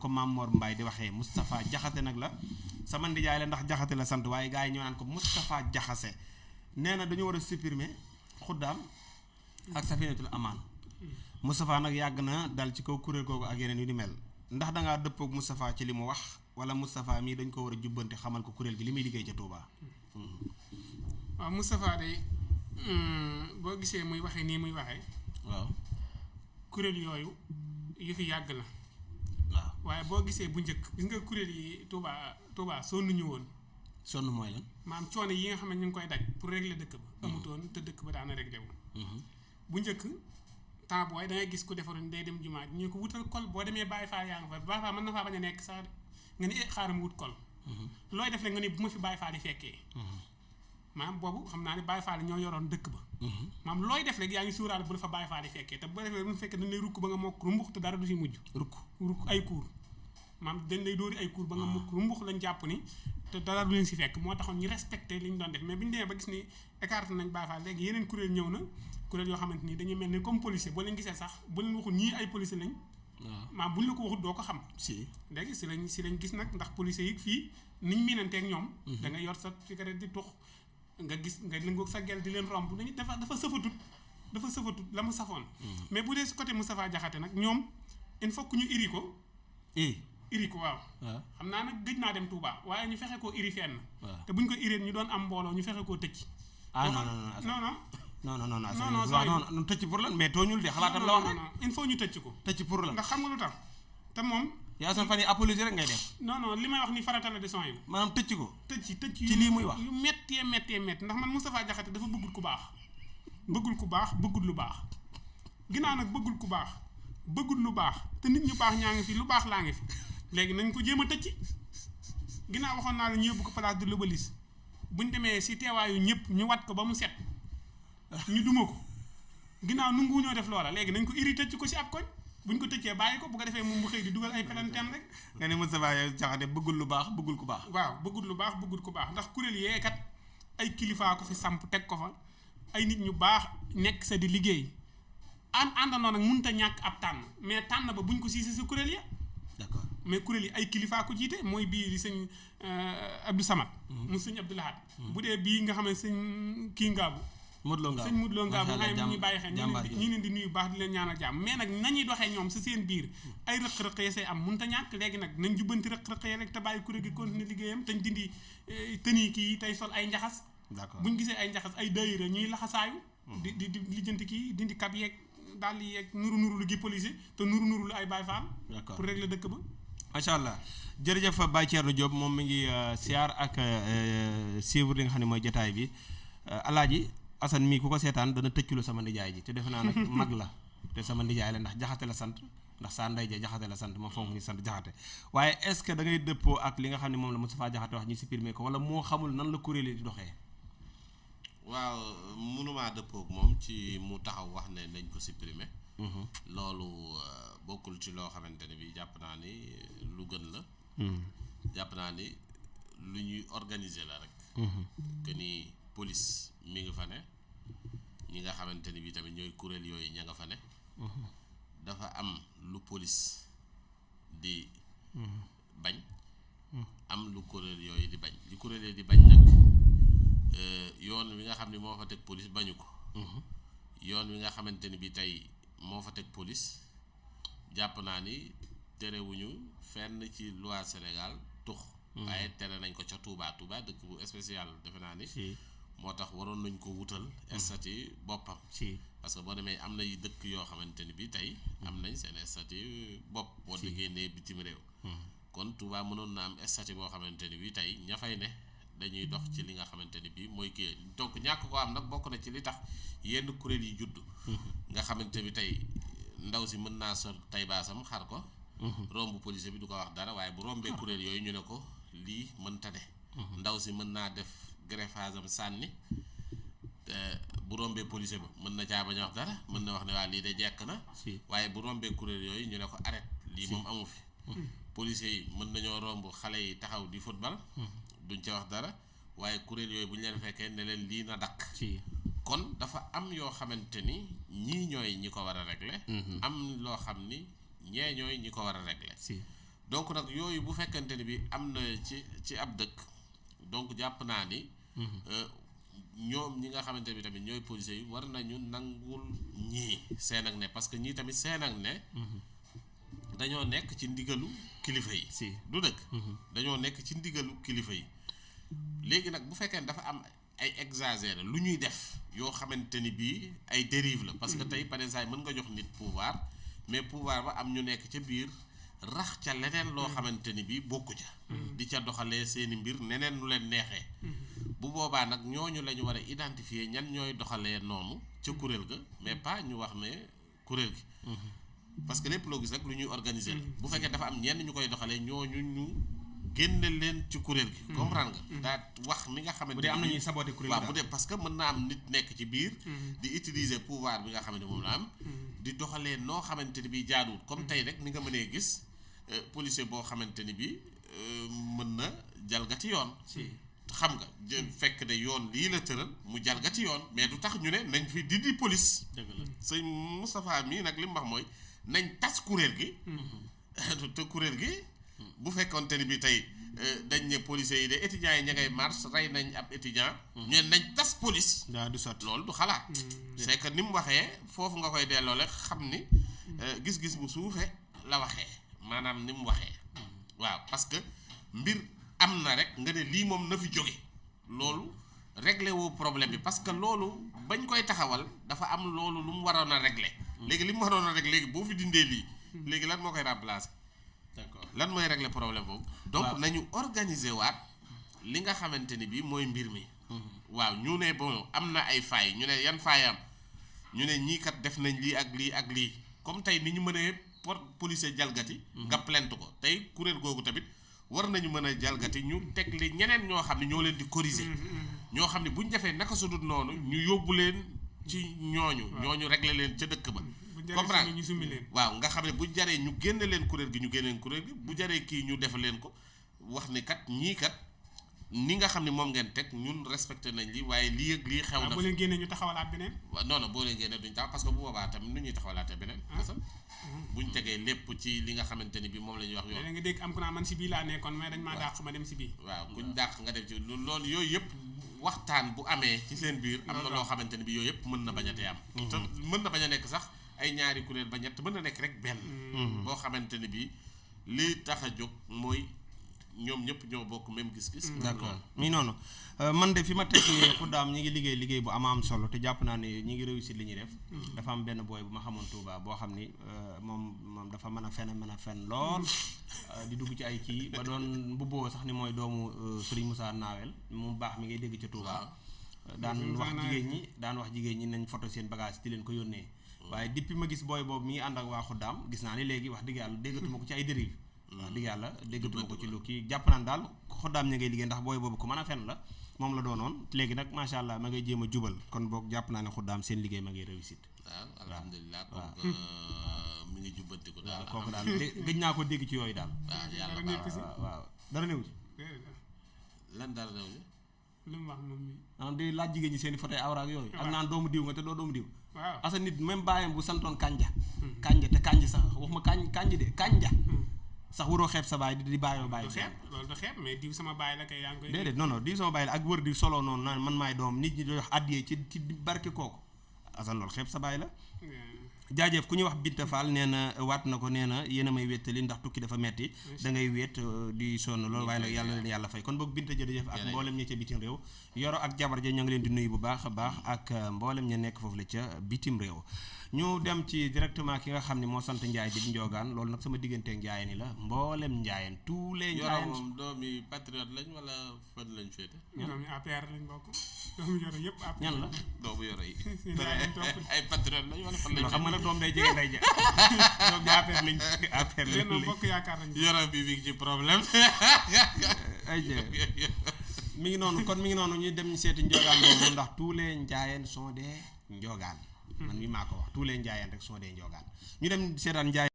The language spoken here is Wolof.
ko Mame Mor Mbaye di waxee Moustapha Jaxate nag la sama ndijaay la ndax Jaxate la sant waaye gars yi ñoo naan ko Moustapha Jaxase nee na dañu war a supprimer xuddaam ak Safinatul Amaan Moustapha nag yàgg na dal ci kaw kuréel googu ak yeneen yu ni mel ndax dangaa dëppoog Moustapha ci li mu wax wala Moustapha mii dañ ko war a jubbante xamal ko kuréel gi li muy liggéey ca Touba. waaw Moustapha day boo gisee muy waxee nii muy waxee. waaw kuréel yooyu yu fi yàgg la. waaw waaye boo gisee bu njëkk gis nga kuréel yi Touba sonnuñu woon. sonn mooy lan. maam coono yi nga xam ne ñu ngi koy daj pour régler dëkk ba. amutoon te dëkk ba daana réglé wu. bu njëkk temps booy da ngay gis ku defaroon day dem jumaa ñu ko wutal kol boo demee Baye Fall yaa nga fa Baye Fall mën na faa bañ a nekk sax nga ni xaaral mu wut kol. looy def rek nga ni bu ma fi Baye Fall yi fekkee. maam boobu xam naa ne Baye Fall ñoo yoroon dëkk ba. maam looy def rek yaa ngi suuraale bu la fa Baye Fall yi fekkee te bu defee bu fekkee dañ lay rukk ba nga mokk rumbux te dara du si mujj. rukk ay kuur maam dañ lay dóori ay kuur ba nga mokk rumbux lañ jàpp ni te dara du leen si fekk moo taxoon ñu respecté li ñu doon def mais bi ñu demee ba gis ni écarté nañ Baye Fall léegi yeneen kuréel ñëw na kuréel yoo xamante ni dañuy mel ni comme policier boo leen gisee sax bu leen waxul ñii ay policier lañ. maam buñ la ko waxut doo ko xam. si léegi si lañ gis nag ndax policier yi fii niñ miinanteeg ñoom. da nga yor sa cigarette di tux nga gis nga lëngoog sa gel di leen romb dañuy dafa sëfatut la mu safoon. mais bu dee si côté Moustapha Diakhaté nag ñoom il faut que ñu iri ko. iri ko waaw. xam naa nag gëj naa dem Touba waaye ñu fexe koo iri fenn. te buñ ko ireen ñu doon am mbooloo ñu fexe koo tëcc. non tëcc pour lan mais tooñul de xalaatam la wax rek. il faut ñu tëcc ko. tëcc pour lan ndax xam nga lu tax te moom. yaa san fan yi apologie rek ngay def. non li may wax ni farata la de son yi. maanaam tëcc ko. tëcc ci lii muy wax yu méttee ndax man Moustapha Diakhaté dafa bëggul ku baax. bëggul lu baax ginnaaw nag bëggul lu baax te nit ñu baax ñaa ngi fi lu baax laa ngi fi léegi nañ ko jéem a tëcc ginnaaw waxoon naa la ñu yóbbu ko place de l'Obélisque buñ demee si teewaayu ñëpp ñu wat ko ba mu set ñu duma ko ginnaaw nungu ñoo def loola léegi nañ ko iri tëcc ko si ab koñ buñ ko tëccee bàyyi ko bu ko defee moom mu xëy di dugal ay pelanteem rek. nga ne Moustapha Diakhaté bëggul lu baax bëggul ku baax. waaw bëggul ku baax ndax kuréel yee kat ay kilifaa ko fi samp teg ko fa ay nit ñu baax nekk sa di liggéey àndandoo nag mënut a ñàkk ab tànn mais tànn ba buñ ko siisee sa kuréel ya. d'accord mais kuréel yi ay kilifaa ko jiite mooy bii di sëñ Abdou Samad. mu sëñ Abdou Lahad. bu dee bii nga xam ne sëñ kii Ngaabu. Modou Lo Ngaabu nga xam ne ñu bàyyi xel ñu leen di nuyu baax di leen ñaanal jàmm mais nag nañuy doxee ñoom sa seen biir ay rëq-rëq ya say am mënut a ñàkk léegi nag nañ jubbanti rëq-rëq ya rek te bàyyi kuréel gi continuer liggéeyam te ñu dindi tëni kii tey sol ay njaxas. d'accord buñ gisee ay njaxas ay daayira ñuy laxasaayu. di lijjanti kii dindi kab yeeg daal di yeeg nuru lu gi policier te nuru lu ay Baye Fall. d'accord pour régler dëkk ba. macha allah jërëjëf Baye Thierno Diop moom mi ngi siyaar ak suivre li nga xam ne mooy jotaay bi alaaji Assane mii ku ko seetaan dana tëcculu sama ndijaay ji te defe naa nag mag la te sama ndijaay la ndax Jaxate la sant ndax saa ndey ja Jaxate la sant ma fonk ñu sant Jaxate waaye est-ce que da ngay dëppoo ak li nga xam ne moom la Moustapha Diakhaté wax ñu supprimer ko wala moo xamul nan la kuréel yi di doxee. waaw mënumaa dëppoo ak moom ci mu taxaw wax ne nañ ko supprimer. loolu bokkul ci loo xamante ne bi jàpp naa ni lu gën la. jàpp naa ni lu ñuy organiser la rek. que ni police mi nga fa ne ñi nga xamante ni bi tamit ñooy kuréel yooyu ña nga fa ne. dafa am lu police di bañ. am lu kuréel yooyu di bañ li kuréel yooyu di bañ nag yoon wi nga xam ne moo fa teg police bañu ko. yoon wi nga xamante ni bi tey moo fa teg police jàpp naa ni terewuñu fenn ci loi Sénégal tux. waaye tere nañ ko ca Touba dëkk bu spécial defe naa ni. moo tax waroon nañ ko wutal. statut boppam. parce que boo demee am na dëkk yoo xamante ni bi tey am nañ seen statut bopp. boo déggee ne bitim réew. kon Touba mënoon na am statut boo xamante ni bi tey ña fay ne dañuy dox ci li nga xamante ni bi mooy kii donc ñàkk ko am nag bokk na ci li tax yenn kuréel yi judd. nga xamante ni tey ndaw si mën naa sol tay baasam xar ko. romb policier bi du ko wax dara waaye bu rombee kuréel yooyu ñu ne ko lii mënta ne. ndaw si mën naa def greffage am sànni bu rombee policier ba mën na caa bañ a wax dara mën na wax ne waa lii de jekk na. waaye bu rombee kuréel yooyu ñu ne ko arrête lii moom amu fi. policier yi mën nañoo romb xale yi taxaw di football. duñ ca wax dara waaye kuréel yooyu bu ñu leen fekkee ne leen lii na dakk. kon dafa am yoo xamante ni ñii ñooy ñi ko war a régler. am loo xam ni ñee ñooy ñi ko war a régler. donc nag yooyu bu fekkente ni bi am na ci ab dëkk donc jàpp naa ni ñoom ñi nga xamante bi tamit ñooy policiers yi war nañu nangul ñii seen ak ne parce que ñii tamit seen ak ne dañoo nekk ci ndigalu kilifa yi si du dëkk dañoo nekk ci ndigalu kilifa yi léegi nag bu fekkee ne dafa am ay exagéré lu ñuy def yoo xamante ni bii ay dérive la parce que tey par exemple mën nga jox nit pouvoir mais pouvoir ba am ñu nekk ca biir rax ca leneen loo xamante ni bii bokku ca di ca doxalee seeni mbir neneen nu leen neexee bu boobaa nag ñooñu la ñu war a identifier ñan ñooy doxalee noonu ca kuréel ga mais pas ñu wax ne kuréel gi parce que lépp loo gis rek lu ñuy organiser la bu fekkee dafa am ñenn ñu koy doxalee ñooñu ñu génne leen ci kuréel gi comprendre nga daa wax mi nga xamante bu dee am na ñuy saboter kuréel waaw bu dee parce que mën naa am nit nekk ci biir di utiliser pouvoir bi nga xamante moom la am di doxalee noo xamante ni bi jaaduwut comme tey rek ni nga mënee gis policier boo xamante ni bi mën na jalgati yoon xam nga fekk ne yoon lii la tëral mu jalgati yoon mais du tax ñu ne nañ fi dindi police dëgg la sëñ Moustapha mii nag li mu wax mooy nañ tas kuréel gi te kuréel gi bu fekkonte ni bi tey dañ ne policiers yi de étudiants yi ña ngay marche rey nañ ab étudiant ñu nañ tas police daa du sotti loolu du xalaat c'est que ni mu waxee foofu nga koy delloo rek xam ni gis-gis bu suufe la waxee maanaam ni mu waxee waaw parce que mbir am na rek nga ne lii moom na fi jóge loolu réglé woo problème bi parce que loolu bañ koy taxawal dafa am loolu lu mu waroon a réglé léegi li mu waroon a réglé léegi boo fi dindee lii léegi lan moo koy remplacer d'accord lan mooy régler problème boobu donc nañu organiser waat li nga xamante ni bii mooy mbir mi waaw ñu ne bon am na ay failles ñu ne yan failles am ñu ne ñii kat def nañ lii ak lii ak lii comme tey ni ñu mënee policier jalgati nga plainte ko tey kuréel googu tamit war nañu mën a jalgati ñu teg li ñeneen ñoo xam ne ñoo leen di corriger ñoo xam ne bu ñu defee naka su dul noonu ñu yóbbu leen ci ñooñu régler leen ca dëkk ba comprendre ñu summi leen waaw nga xam ne bu jaree ñu génne leen kuréel gi ñu génne leen kuréel gi bu jaree kii ñu def leen ko wax ni kat ñii kat ni nga xam ne moom ngeen teg ñun respecté nañ li waaye lii ak lii xew na boo leen génnee ñu taxawalaat beneen waaw non boo leen génnee duñ tax parce que bu boobaa tamit nu ñuy taxawalaatee beneen buñ tegee lépp ci li nga xamante ni bi moom la ñuy wax yoon nga dégg am ko naa man si bii laa nekkoon mais dañ maa dàq ma dem si bii waaw kuñ dàq nga dem ci loolu yooyu yëpp waxtaan bu amee ci seen biir am na loo xamante ni bi yooyu yëpp mën na bañ a tee am te mën na bañ a nekk sax ay ñaari kuréel ba ñett mën na nekk rek benn boo xamante ni bi li tax a jóg mooy ñoom ñëpp ñoo bokk même gis-gis d'accord mi noonu man de fi ma teg nii Xuddaam ñi ngi liggéey bu am solo te jàpp naa ne ñi ngi réussir li ñuy def dafa am benn booy bu ma xamoon Touba boo xam ni moom dafa mën a fen lool di dugg ci ay kii ba doon mbubboo sax ni mooy doomu Serigne Moussa Nawel mu baax mi ngay dégg ca Touba daan wax jigéen ñi nañ photo seen bagage di leen ko yónnee waaye depuis ma gis booy boobu mi ngi ànd ak waa Xuddaam gis naa ni léegi wax dëgg yàlla déggatuma ko ci ay dérive wax dëgg yàlla déggatuma ko ci lu kii jàpp naan daal Xuddaam ña ngay liggéey ndax booy boobu ko mën a fen la moom la doonoon léegi nag macha allah ma ngay jéem a jubal kon boog jàpp naa ne Xuddaam seen liggéey ma ngay réussite waaw alhamdulilah comme mi ngi jubbanti ko daal kooku daal gëj naa ko dégg ci yooyu daal waaw dara néew ci lan dara néew ci lu mu wax moom mi maanaam day laaj jigéen ñi seen i photo awra ak yooyu ak naan doomu diw nga te doo doomu diw waaw asa nit même bàyyam bu santoon kanja te kanja sax wax ma kanj de kanja sax waroo xeeb sa baay di bàyyoo bàyyi loolu du xeeb mais diw sama baay la kay yaa ngi koy déedéet non diw sama baay la ak wër di solo noonu naan man maay doom nit ñi di wax addiyee ci barke kooku asan loolu xeeb sa baay la jaajëf ku ñuy wax Binta Fall nee na waat na ko nee na yéen a may wéttali ndax tukki dafa metti da ngay wéet di sonn loolu waaye nag yàlla leen yàlla fay kon boog Binta jërëjëf ak mboolem ña ca bitim réew Yoro ak jabar ja ña ngi leen di nuyu bu baax a baax ak mboolem ña nekk foofu la ca bitim réew ñu dem ci directement ki nga xam ne moo sant Njaay di Njogaan loolu nag sama digganteeg Njaayeen yi la mboolem Njaayeen tous les Njaayeen Yoro moom doomi patriote lañ wala fan lañ féete doomi APR lañ bokk doomu Yoro yëpp APR ñan la doomu Yoro yi ay patriote lañ wala fan lañ xam nga nag doom day jege nday ja doom ja APR lañ bokk yaakaar nañ Yoro bi mi ngi ci problème ay mi ngi noonu kon mi ngi noonu ñu dem seeti Njogaan boobu ndax tous les Njaayeen sont des Njogaan man mi maa ko wax tous les Njaayeen rek sont des Njogaan ñu dem seetaan Njaayeen